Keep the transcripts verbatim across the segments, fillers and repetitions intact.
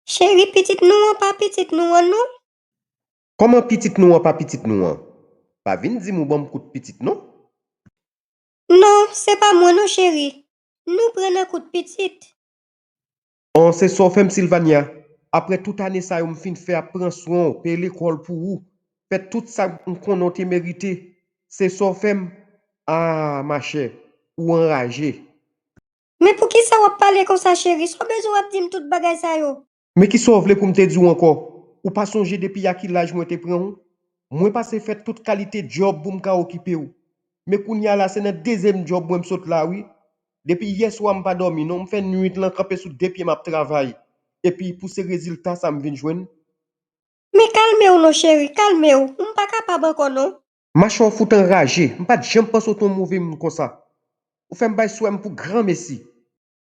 Cheri, pitit nou an pa pitit nou an non. Kòman pitit nou an pa pitit nou an? Pa vin di m ou ban m kout pitit non. Non, se pa mwen non, cheri. Nou pran nan kout pitit. An, se sa w fè m, Sylvania. Apre tout ane sa yo m fin fè ap pran swen w, peye lekòl pou ou, fè tout sa m konnen w te merite, se sa w fè m? A, machè, ou anraje. Men poukisa w ap pale konsa, cheri? Sa w bezwen w ap di m tout bagay sa yo? Men kisa w vle pou m te di w ankò? Ou pa sonje depi a ki laj mwen te pran w? Mwen pase fè tout kalite djòb pou m ka okipe w. Men kounye a la, se nan dezyèm djòb mwen m sot la, wi. Depi yèswa m pa dòmi non, m fè nuit lan kanpe sou de pye m ap travay. Epi pou se rezilta sa m vin jwenn. Men kalme w non, cheri, kalme w. M pa kapab ankò non. Machè w fout anraje, m pa t janm panse w te yon move moun konsa. Ou fè m bay swè m pou granmesi.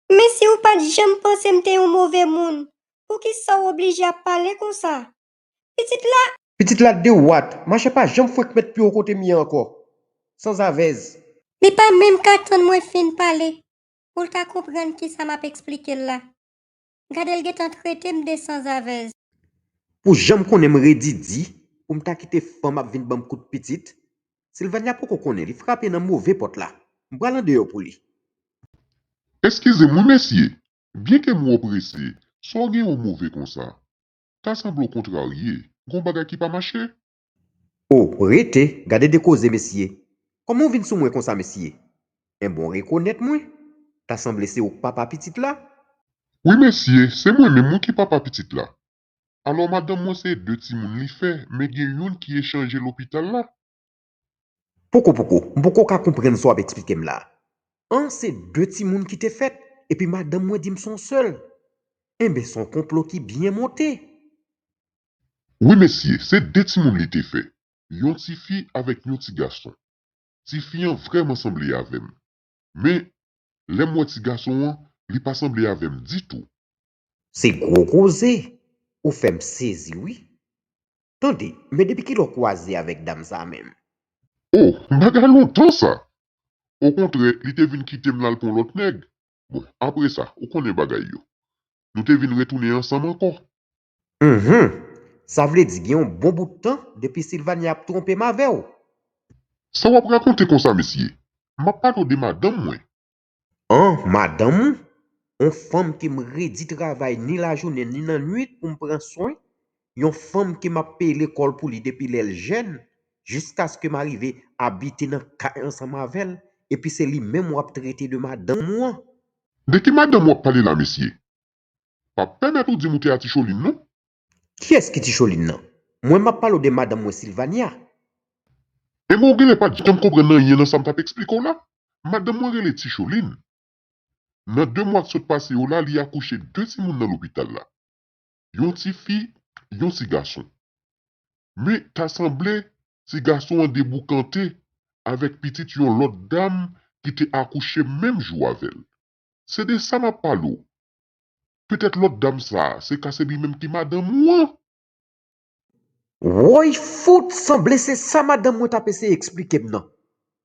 Men si w pa t janm panse m te yon move moun, poukisa w oblije ap pale konsa? Pitit la. Pitit la de wat, machè pa janm fwenk met pye w kote m ye ankò. Sanzavèz. Li pa menm ka tann mwen fin pale, pou l ka konprann kisa m ap eksplike l la. Gade l gentan trete m de sanzavèz. Pou jan m konnen m redi di, pou m ta kite fanm ap vin ban m kout pitit, Sylvania poko konnen, li frape nan move pòt la. M pral andeyò pou li. Eskize m wi mesye, byenke m wè w prese, sa w gen w move konsa? Ta sanble w kontrarye, gen yon bagay ki pa mache? O, rete, gade de koze mesye. Kòman w vin sou mwen konsa mesye? Enben w rekonèt mwen? Ta sanble se ou k papa pitit la? Wi mesye, se mwen menm wi ki papa pitit la. Alò madanm mwen se de timoun li fè, men gen youn ki echanje lopital la. Poko poko, m poko ka konprann sa w ap eksplike m la. An, se de timoun ki te fèt, epi madanm mwen di m se yon sèl. Enben se yon konplo ki byen monte. Wi mesye, se de timoun li te fè. Yon tifi avèk yon ti gason. Tifi an vrèman sanble avè m. Men, lè m wè ti gason an, li pa sanble avè m ditou. Se gwo koze! Ou fè m sezi wi. Tande, men depi kilè w kwaze avèk dam sa a menm? O, bagay lontan sa! Okontrè, li te vin kite m l al pran yon lòt nèg. Bon, apre sa, ou konnen bagay yo. Nou te vin retounen ansanm ankò. Uhmm. Sa vle di gen yon bon bout tan depi Sylvania ap twonpe m avè w. Sa w ap rakonte konsa mesye? M ap pale w de madanm mwen. An, madanm ou? Yon fanm ke m redi travay ni lajounen ni lannwit pou m pran swen, yon fanm ke m ap peye lekòl pou li depi lè l jèn, jiskaske m arive abite nan kay ansanm avè l, epi se li menm w ap trete de madanm ou an. De ki madanm w ap pale la mesye? Pa pèmèt ou di m ou te a Ticholin non. Kiyès ki Ticholin nan? Mwen m ap pale w de madanm mwen Sylvania. Enben w genlè pa t janm konprann anyen nan sa m t ap eksplike w la. Madanm mwen rele Ticholin. Nan de mwa k sot pase yo la, li akouche de timoun nan lopital la. Yon tifi, yon ti gason. Men ta sanble ti gason an deboukante avèk pitit yon lòt dam ki te akouche menm jou avè l. Se de sa m ap pale w. Petèt lòt dam sa a, se ka se li menm ki madanm ou an. Woy fout, sanble se sa madanm mwen t ap eseye eksplike m nan.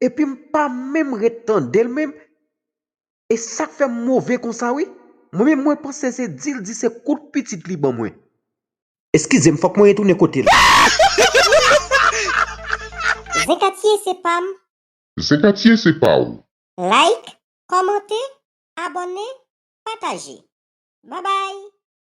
Epi m pa menm ret tande l menm. E sa k fè m move konsa wi. Mwen menm mwen panse se di l di se kout pitit li ban mwen. Eskize m, fòk mwen retounen kote l. Zekatye se pa m. Zekatye se pa w. Like, kòmante, abòne, pataje. Babay.